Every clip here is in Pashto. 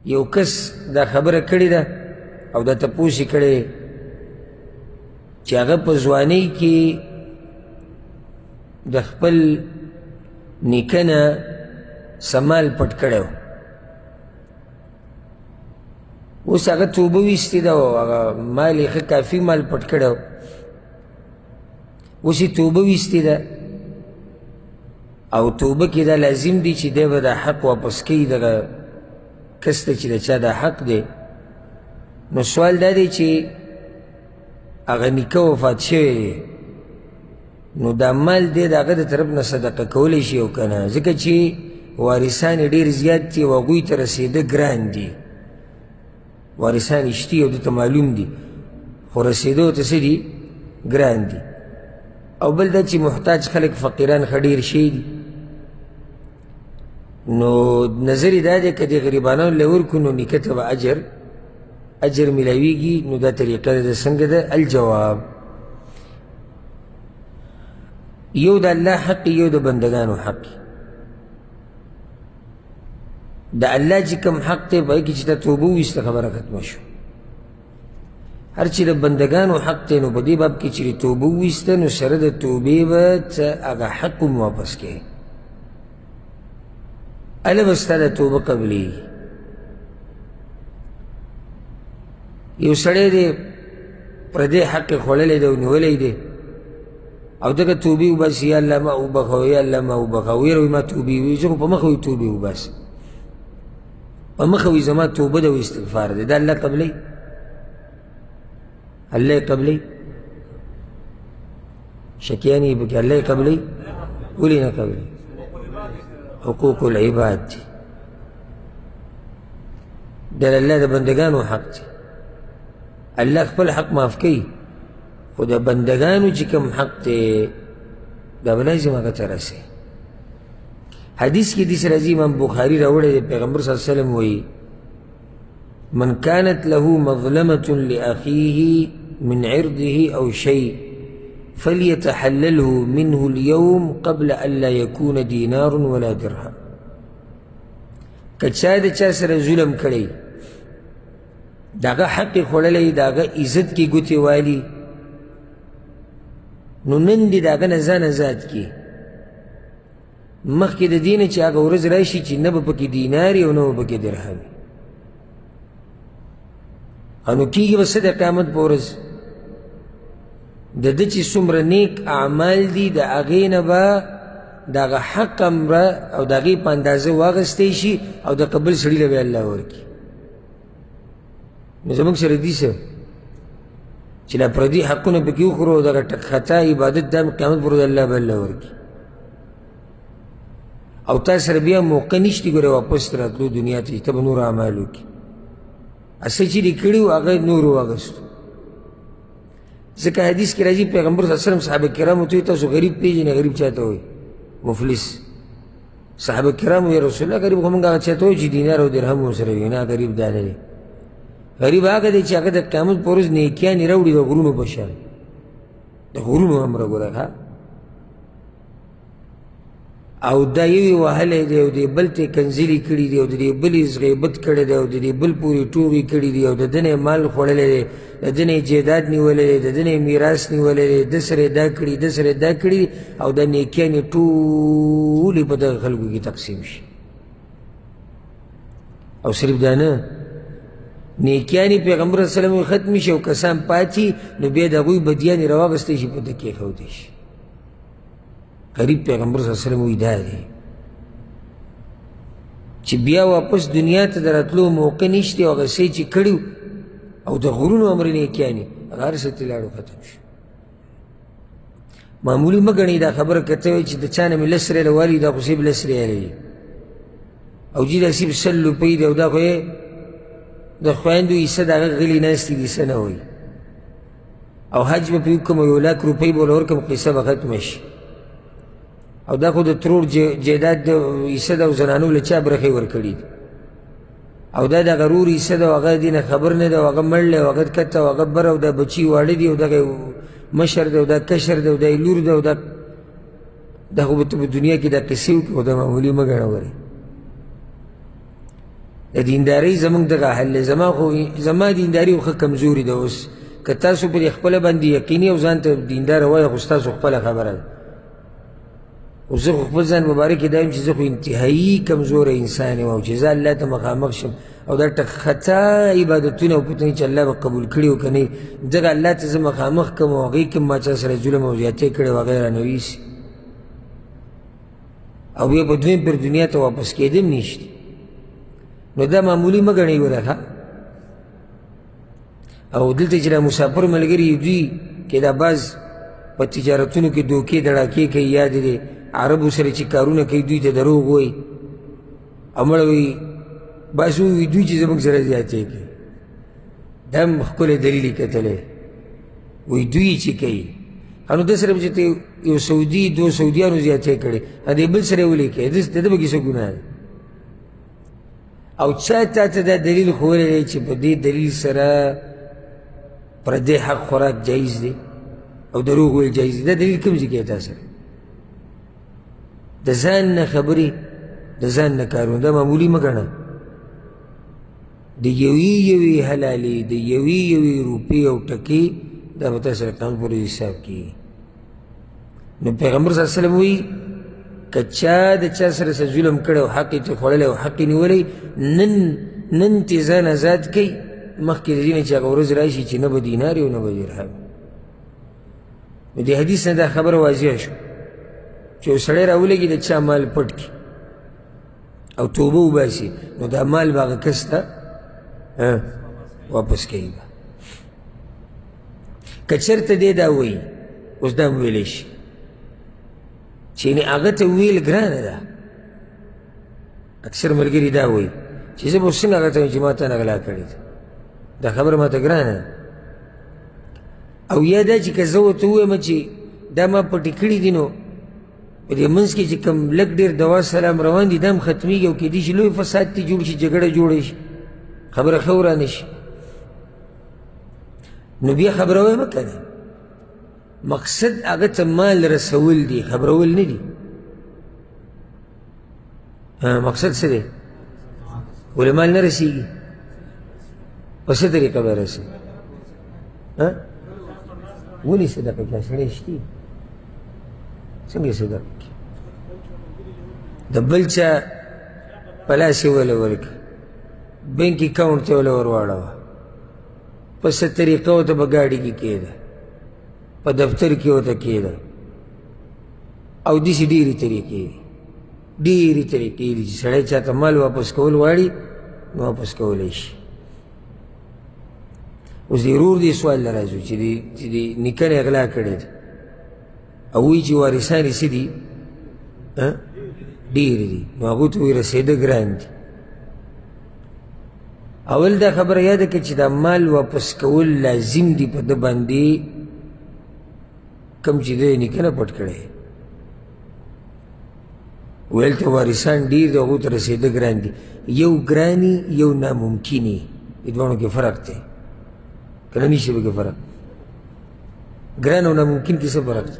یو کس دا خبره کړې ده او دا تپوس یې کړی چې هغه په ځوانۍ کې د خپل نیکه نه څه مال پټ کړی و. اوس هغه توبه ویستې ده او هغه مال یې ښه کافي مال پټ کړی و. اوس یې توبه ویستې ده او توبه کې دا لازم دی چې دی به دا حق واپس کوي دغه کس ته چې د چا دا حق دی. نو سوال دا دی چې هغه نیکه وفات شوی دی، نو دا مال دی د هغه د طرف نه صدقه کولی شي او که نه؟ ځکه چې وارثان یې ډېر زیات دي او هغوی ته رسېده ګران دي. وارثان یې شتي او ده ته معلوم دي، خو رسېدو ته څه دي؟ ګران دي. او بل دا چې محتاج خلک فقیران ښه ډېر شی دي. نو نظر یې دا دی که دې غریبانانو له ورکړو نو نیکه ته به اجر میلاویږي. نو دا طریقه ده څنګه ده؟ الجواب، یو د الله حق، یو د بندګانو حق. د الله چې کوم حق دی په هغې کې چې ته توبه وویسته خبره ختمه شو. هر چې د بندګانو حق دی نو په دې باب کې چې توبه وویسته نو سره د توبې به ته هغه حق هم واپس کوې، هله به ستا د توبه قبلېږي. یو سړی دی پردی حق یې خوړلی دی او نیولی دی او دغه توبې وباسي، یا الله ما وبخښه، یا الله ما وبخښه، ویره وایي ما توبې وویل، زه خو په مخه وایي توبې وباسي، په مخه وایي زما توبه ده او استغفار دی. دا الله قبلوي؟ الله یې قبلوي؟ شکیان یې پکې الله یې قبلوي؟ ولې نه قبلوي؟ حقوق العباد دي، دا د الله د بندګانو حق دی. الله خپل حق معاف کوي، خو د بندګانو چې کوم حق دی دا به لازم هغه ته رسي. حدیث کې داسې راځي، امام بخاري راوړی دی، پیغمبر صلی الله علیه وسلم وایي من كانت له مظلمة لأخيه من عرضه أو شيء فليتحلله منه اليوم قبل أن لا يكون دينار ولا درهم. که چا د چا سره ظلم کړی، د هغه حق یې خوړلی، د هغه عزت کې ګوتې والي، نو نن دې د هغه نه ځان ازاد کړي، مخکې د دې نه چې هغه ورځ راشي چې نه به پکې دینار او نه به پکې درهم. نو کېږي به څه د قیامت په ورځ؟ د ده چې څومره نیک اعمال دي د هغې نه به د هغه حق امره او د هغې په اندازه واخیستی شي او د قبل سړي له به الله ورکړي. نو زموږ سره دي څه چې لا پردي حقونه پکې وخورو او دغه ټک خطا عبادت دا قیامت پر ورځ الله به الله ورکړي. او تا سره بیا موقع نشتي ګورې واپس راتلو دنیا ته چې ته به نور اعمال وکړي. څه چې دې کړي وو هغه نور واخیستو. ځکه حدیث کې راځي پیغمبر صلی الله علیه وسلم صحابه کرامو ته وایي تاسو غریب پېژنئ؟ غریب چا ته وایي؟ مفلس. صحابه کرامو یا رسول الله غریب خو موږ هغه چا ته وایو چې دینار او درهم ورسره وي. نه، غریب دا نه دی. غریب هغه دی چې هغه د قیامت په ورځ نیکیانې راوړي د غرونو په شان، د غرونو هم راګوره ښه، او دا یو یې وهلی دی او دې بل ته یې کنځلې کړي دي او د دې بل یې غیبت کړی دی او د دې بل پورې ټوغې کړي دي او د ده نه یې مال خوړلی دی، د ده نه یې جایداد نیولی دی، د ده نه یې میراث نیولی دی، ده سره یې دا کړي، ده سره یې دا کړي، او دا نیکیانې ټولې په دغه خلکو کې تقسیم شي. او صرف دا نه، نیکیانې پیغمبر صلی الله علیه وسلم ختمې شي او کسان پاتې، نو بیا د هغوی بدیانې راواخیستی شي په ده کېښودی شي. غریب پیغمبر صلی الله علیه وسلم وایي دا دی چې بیا واپس دنیا ته د راتلو موقع نشته او هغه څه چې کړي او د غرونو امر نیکیانې هغه هر څه ترې لاړو ختم شو. معمولي مه ګڼئ دا خبره که ته وایې چې د چا نه مې لس ریاله والي، دا خو صرف لس ریاله دي او جي دا صرف 100 روپۍ دی او دا خو یې د خویندو حصه د هغه غلي ناستې دي، څه نه وایي، او حج به پرې وکړم او 1 لاک روپۍ به ورله ورکړم، قصه به ختمه شي. او دا خو د ترور جایداد د حصه ده او زنانو له چا برخې ورکړي دي، او دا د هغه ورور حصه ده او هغه دې نه خبر نه ده او هغه مړ دی او هغه کته او هغه بر او دا بچي واړه دي او دغه مشر دی او دا کشر دی او دا یې لور ده او دا خو به ته په دنیا کې دا قصې وکړې، خو دا معمولي مه ګڼه ورې. د دیندارۍ زموږ دغه حل دی. زما دینداري خو ښه کمزوري ده. اوس که تاسو پرې خپله باندې یقیني او ځان ته دینداره وایې، خو ستاسو خپله خبره ده. خو زه خو خپل ځان مبارک دا یم چې زه خو انتهایي کمزوری انسان یم، او چې زه الله ته مخامخ شم او دا خطا عبادتونه او پته نه چې الله به قبول کړي او که نه، دغه الله ته زه مخامخ کړم او هغې کې ما چا سره ظلم او زیاتی کړی او هغه رانه ویسي، او بیا په دویم پر دنیا ته واپس کېدم نشته. نو دا معمولي مه ګڼئ ګوره. ښه، او دلته چې دا مسافر ملګري دوی کې دا بعض په تجارتونو کې دوکې دړاکې کوي، یا د عربو سره چې کارونه کوي دوی ته دروغ وایي او مړه وایي بس ووایي دوی چې زموږ سره زیاتې کوي. دا هم ښکلی دلیل یې کتلی، وایي دوی چې کوي. نو ده سره به چې ته یو سعودي دوو سعودیانو زیاتې کړې، دې بل سره یې ولې کوې؟ د ده به کې څه ګناه ده؟ او چا تا ته دا دلیل ښوولی دی چې په دې دلیل سره پردی حق خوراک جایز دی او دروغ ویل جایز دی؟ دا دلیل کوم ځای کې تا سره؟ د ځان نه خبرې، د ځان نه کارونه، دا معمولي مه ګڼه. د یوې یوې حلالې، د یوې یوې روپۍ او ټکې دا به تا سره قیامت پورې حساب کېږي. نو پیغمبر صلی الله علیه وسلم وایي که چا د چا سره څه ظلم کړی او حق یې ترې خوړلی او حق یې نیولی، نن ترې ځان ازاد کړئ، مخکې د دې نه چې هغه ورځ راشي چې نه به دینار او نه به درهم. نو دې حدیث نه دا خبره واضح شو چې یو سړی راولګي د چا مال پټ کړي او توبه وباسي، نو دا مال به هغه کس ته واپس کوي. که چېرته دی دا وایي، اوس دا هم ویلی شي چې یعنې هغه ته ویل ګرانه ده. اکثر ملګري دا وایي چې زه به اوس څنګه هغه ته وایم چې ما تا نه غلا کړې ده، دا خبره ما ته ګرانه ده. او یا دا چې که زه ورته ووایم چې دا ما پټې کړي دي، نو په دې منځ کې چې کوم لږ ډېر دوا سلام روان دي دا هم ختمېږي، او کېدای شي لوی فساد ترې جوړ شي، جګړه جوړه شي، خبره ښه ورانه شي. نو بیا خبره وایم که نه، مقصد هغه ته مال رسول دي، خبرول نه دي. مقصد څه دی؟ ولې مال نه رسېږي؟ په څه طریقه به رسي؟ ولې صدقه کوي؟ سړی شتي څنګه صدقه کوي؟ د بل چا په لاس یې وله ورکړه، بینک اکاونټ ته وله ورواړوه، په څه طریقه ورته په ګاډي کې کېده، په دفتر کې ورته کېده، او داسې ډېرې طریقې دي، ډېرې طریقې دي چې سړی چا ته مال واپس کول غواړي نو واپس کولی شي. اوس دې ورور دې سوال له راځو چې دې نیکه نه یې غلا کړې ده او وایي چې وارثان یې څه دي؟ ډېر دي، نو هغو ته وایي رسېده ګران دي. اول دا خبره یاده کړه چې دا مال واپس کول لازم دي په ده باندې کوم چې ده نیکه نه پټ کړی. ویل ته وارثان ډېر دي، هغو ته رسېده ګران دي. یو ګراني یو ناممکني، دې دواړو کې فرق دی که نه؟ نشته پکې فرق. ګران او ناممکن کې څه فرق دی؟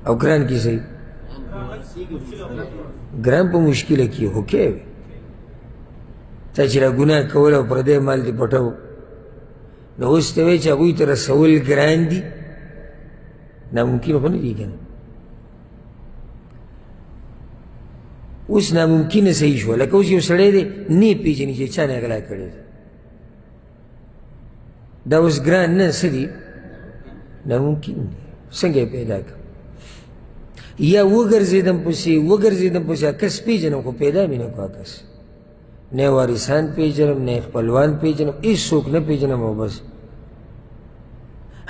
او ګران کې څه؟ ګران په مشکله کې خو کې تا چې را ګناه کوله او پردی مال دې پټو، نو اوس ته وایې چې هغوی ته رسول ګران دي، ناممکن خو نه دي که نه؟ اوس ناممکنه صحیح شوه. لکه اوس یو سړی دی نه پېژني چې چا نه یې غلا کړې ده، دا اوس ګران نه څه دي؟ ناممکن دي. څنګه یې پیدا کړم؟ یا وګرځېدم پسې وګرځېدم پسې، کس پېژنم خو پیدا مې نه کړو، کس نه وارثان پېژنم، نه خپلوان پېژنم، هېڅوک نه پېژنم او بس.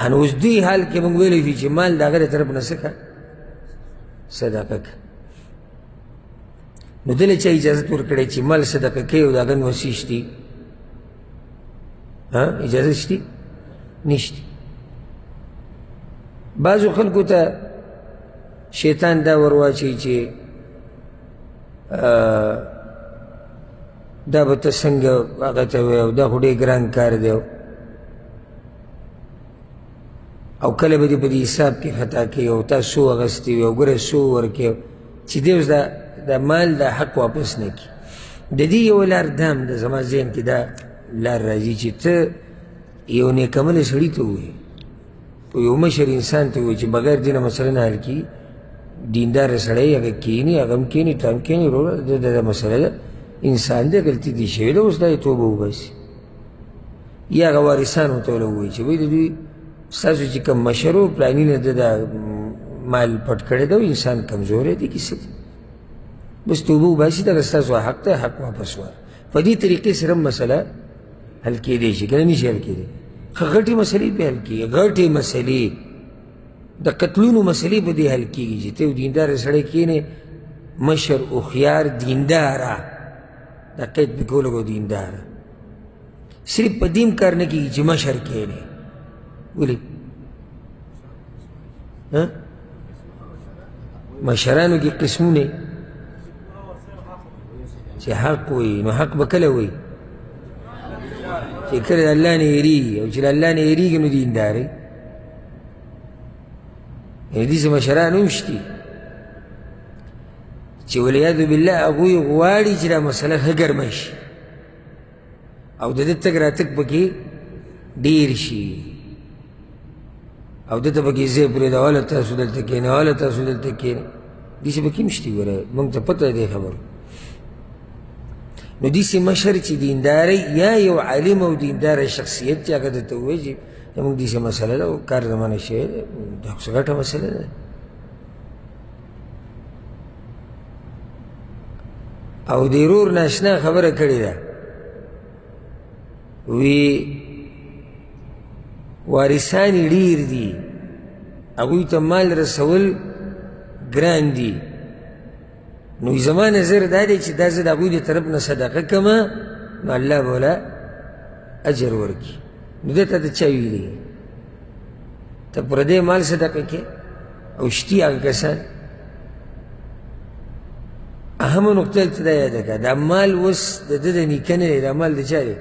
هنو اوس دوی حال کې موږ ویلی شو چې مال د هغه د طرف نه څه کړه؟ صدقه کړه. نو دله چا اجازت ورکړی چې مال صدقه کوي او د هغه نوسي شتي؟ اجازه شتي؟ نشتي. بعضو خلکو ته شیطان دا ورواچوي چې دا به ته څنګه هغه ته وایې او دا خو ډېر ګران کار دی، او کله به دې په دې حساب کې خطا کوي او تا څو اخیستې وي او ګوره څو ورکوې، چې دی اوس دا دا مال دا حق واپس نه کړي. د دې یوه لار دا هم ده، زما ذهن کې دا لار راځي چې ته یو نیکعمله سړي ته ووایې، یو مشر انسان ته ووایې چې بغیر دې نه مسله نه حل کېږي، دیندار سړی هغه کښېني، هغه هم کښېني، ته هم کښېني، وروره دا مسله ده، انسان دی، غلطي دې شوې ده، اوس دا یې توبه وباسي. یا هغه وارثانو ته ووایي چې وایي د دوی ستاسو چې کوم مشر و پلاني نه ده دا مال پټ کړی دی، انسان کمزوری دی، کیسه دی، بس توبه وباسي، دغه ستاسو حق دی، حق واپس ورکړه. په دې طریقې سره هم مسله حل کېدی شي، که نه نشي حل کېدی. ښه غټې مسلې پرې حل کېږي، غټې مسلې د قتلونو مسلې په دې حل کېږي چې ته یو دیندار سړی کښېنې، مشر هوښیار دینداره، دا قید پکې ولګوه دینداره، صرف په دې هم کار نه کېږي چې مشر کښېنې. ولې؟ مشرانو کې قسمونه چې حق وي، نو حق به کله وي؟ چې کله د الله نه وېرېږي، او چې د الله نه وېرېږي نو دیندار وي. یعنې داسې مشران هم شتي چې والعیاذ بالله هغوی غواړي چې دا مسله ښه ګرمه شي او د ده تګ راتګ پکې ډېر شي، او ده ته پکې ځای پرېږده، هله تاسو دلته کښېنئ، هله تاسو دلته کښېنئ، داسې پکې هم شتي. ګوره موږ ته پته ده دې خبرو. نو داسې مشر چې دینداری یا یو عالم او دینداره شخصیت چې هغه درته ووایي چې زموږ داسې مسله ده او کار زمانه شوی دی، دا خو څه غټه مسله ده. او د ورور ناشنا خبره کړې ده، وی وارثان یې ډېر دي، هغوی ته مال رسول ګران دي، نو زما نظر دا دی چې دا زه د هغوی د طرف نه صدقه کړم، نو الله به وله اجر ورکړي. نو ده ته ته چا ویلي ته پردی مال صدقه کې او شتي هغه کسان. اهمه نقطه دلته دا یاده کړه، دا مال اوس د ده د نیکه نه دی، دا مال د چا دی؟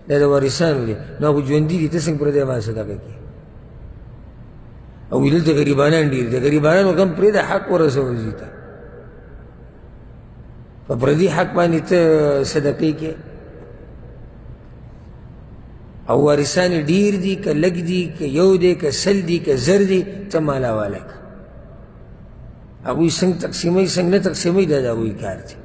دا د وارثانو دی، نو هغه ژوندي دي، ته څنګه پردی مال صدقه کې؟ او دلته غریبانان ډېر دي، غریبانانو غم پرېږده، حق ورسوه دوی ته. په پردي حق باندې ته صدقې کې، او وارثان یې ډېر دي، که لږ دي، که یو دی، که 100 دي، که 1000 دي، ته مال حواله کړه. هغوی څنګه تقسیموي څنګه نه تقسیموي دا د هغوی کار دی.